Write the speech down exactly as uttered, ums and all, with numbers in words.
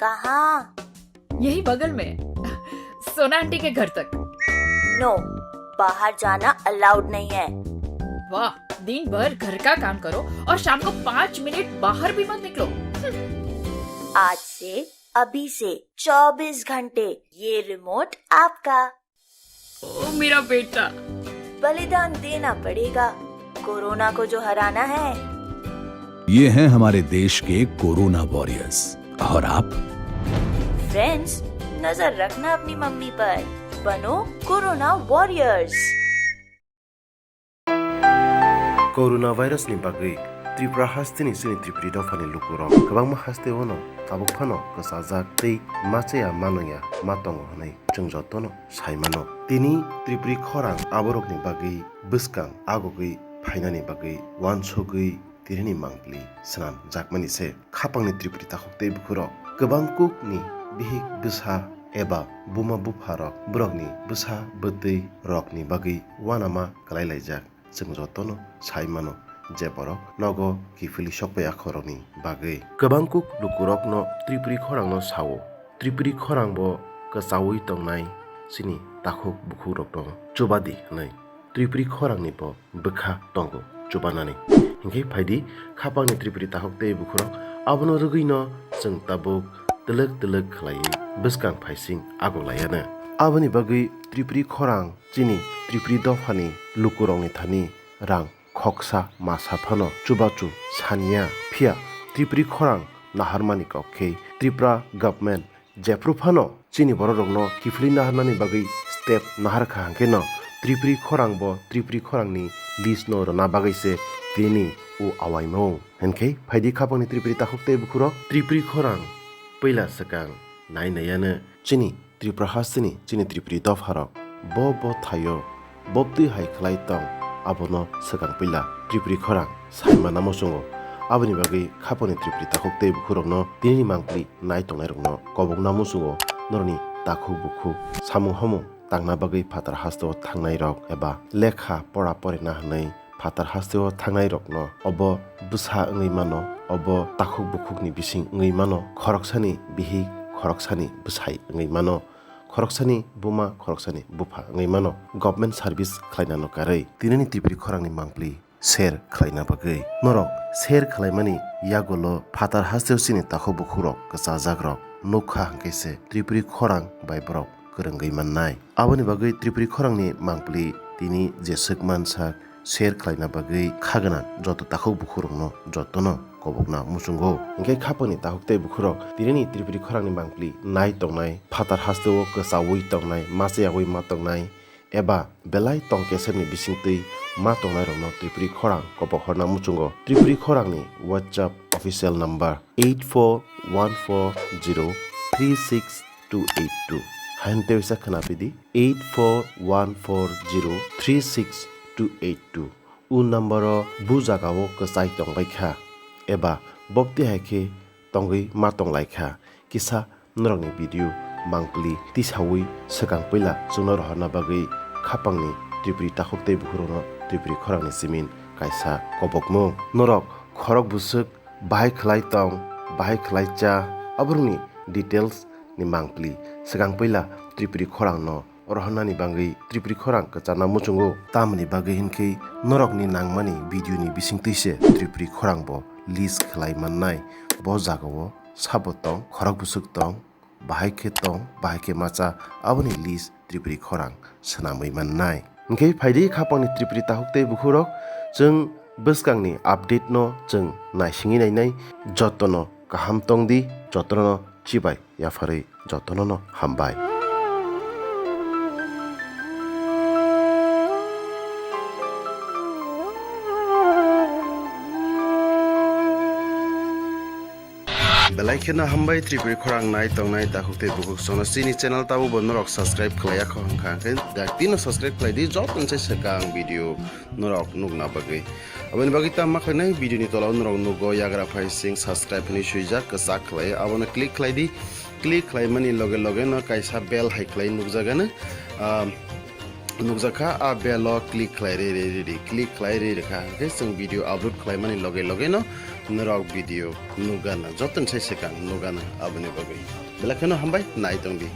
कहाँ? यही बगल में, सोना आंटी के घर तक। नो, बाहर जाना अलाउड नहीं है। वाह, दिन भर घर का काम करो और शाम को पाँच मिनट बाहर भी मत निकलो। आज से, अभी से चौबीस घंटे ये रिमोट आपका। ओ मेरा बेटा। बलिदान देना पड़ेगा कोरोना को जो हराना है। ये हैं हमारे देश के कोरोना वॉरियर्स। और आप? फ्रेंड्स, नजर रखना अपनी मम्मी पर। बनो corona warriors. Corona virus ni bagwi Tripura hasteni chini Tripuri dophani lukurok kwbangma hasteo no tabuk phano kwchajak tei ma chaya ma nungya ma tongo hwnwi chwng jotono sai mano. Tini Tripuri khorang aborokni bagwi bwskang agogwi phainani bagwi uansugwi tinini mangpili swnamjakmani se. Khapangni Tripuri takhuk tei bukhurok kwbang kukni bihik bwsa eba buma bupharok borokni bwsa bwtwi rokni bagwi uanama kwlai laijak. Chwng jotono sai mano je borok nogo kiphilwi sokpaiya khorokni bagwi. Kwbang kuk lukurokno Tripuri khorangno sao, Tripuri khorangbo kwchaui tongnai chini takhuk bukhukrokno chubadi hwnwi. Tripuri khorangnibo bwkha tongo chubanani. Hinkhe phaidi khapangni Tripuri takhuk tei bukhurok abono rwgwino chwng tabuk twlwk twlwk khlaiwi bwskang phaising agoklaiano. Aboni bagwi Tripuri khorang chini Tripuri dophani lukurokni thani rang khoksa masa phano chubachu saniya, phiya Tripuri khorang naharmani kok khe Tripura government jephru phano chini bororokno kiphilwi naharnani bagwi step naharkha, hwnkhe no Tripuri khorangbo Tripuri khorangni list no rwna bagwi se tini o awaimung. Hinkhe phaidi khapangni Tripuri takhuk tei bukhurok Tripuri khorang puila swkang nai naiano chini Tripura hasteni chini Tripuri dopharok bo bo thaio bobtwi hai khlai tong, abono swkang puila Tripuri khorang sai manna muchungo. Aboni bagwi khapangni Tripuri takhuk tei bukhurokno tinini mangpili nai tongnairokno kobokna muchungo norokni takhuk bukhuk samung hamung tangna bagwi phatar hasteo thangnairok eba lekha pora porina hwnwi phatar hasteo thangnairokno obo bwsa wngwi mano, obo takhuk bukhukni bising wngwi mano, khoroksani bihik, khoroksani bwsai wngwi mano, khoroksani buma, khoroksani bupha wngwi mano, government service khlainano karwi tinini Tripuri khorangni mangpili share khlaina bagwi. Norok share khlaimani yagulo phatar hasteo chini takhuk bukhukrok kwchajakrok nukha hwnkhe se Tripuri khorang bai borok kwrwngwi mannai. Aboni bagwi Tripuri khorangni mangpili tini jeswk mansak share khlaina bagwi khagwnang joto takhuk bukhurokno jotono kobokna muchungo. Hinkhe khapangni takhuk tei bukhurok tinini Tripuri khorangni mangpili nai tongnai, phatar hasteo kwchaui tongnai, ma chayaui ma tongnai, eba belai tong keserni bisingtwi ma tongnairokno Tripuri khorang kobok horna muchungo. Tripuri khorangni WhatsApp official number eight four one four zero three six two eight two. Hain tewisa khwnapidi, eight four one four zero three six two eight two. O number o bu jaga o kwchai tongbai kha eba bobti hai khe tongwi ma tonglai kha, kisa norokni video mangpili tisaui swkang puila chwngno rohorna bagwi khapangni Tripuri takhuk tei bukhurokno Tripuri khorangni simin kaisa kobokmung. Norok khorok bwswk bahai khlai tong, bahai khlai cha, aborokni details ni mangpili swkang puila Tripuri khorangno rohornani bagwi Tripuri khorang kwcharna muchungo. Tamoni bagwi hinkhe norokni nangmani video ni bisingtwi se Tripuri khorang bo list khlai mannai. Bo jaga o sabo tong, khorok bwswk tong, bahai khe tong, bahai khe macha, aboni list Tripuri khorang swnamwi mannai. Hinkhe phaidi khapangni Tripuri takhuk tei bukhurok, chwng bwskangni update no chwng naisingwi nainai, jotono kaham tongdi, jotono chibai yapharwi jotono no hambai. Belai kheno hambai Tripuri khorang nai tongnai takhuk tei bukhuk songno chini channel tabuk bo norok subscribe khlaiya kho hwnkha hwnkhe daktino subscribe khlai di joto se swkang video norok nukna bagwi. Aboni bagwi tamo khlainai video ni tola o norok nugo yagra phai sing subscribe hinwi swijak kwchak khlai abono click khlai di. Click khlaimani loge loge no kaisa bell hai khlai nukjagano. Ah, nukjakha, a bell o click khlai ri ri ri ri, click khlai ri ri kha, hwnkhe chwng video upload khlaimani loge loge no norok video nukgana, joto ni sai swkang nukgana aboni bagwi. Belai kheno hambai, nai tongdi.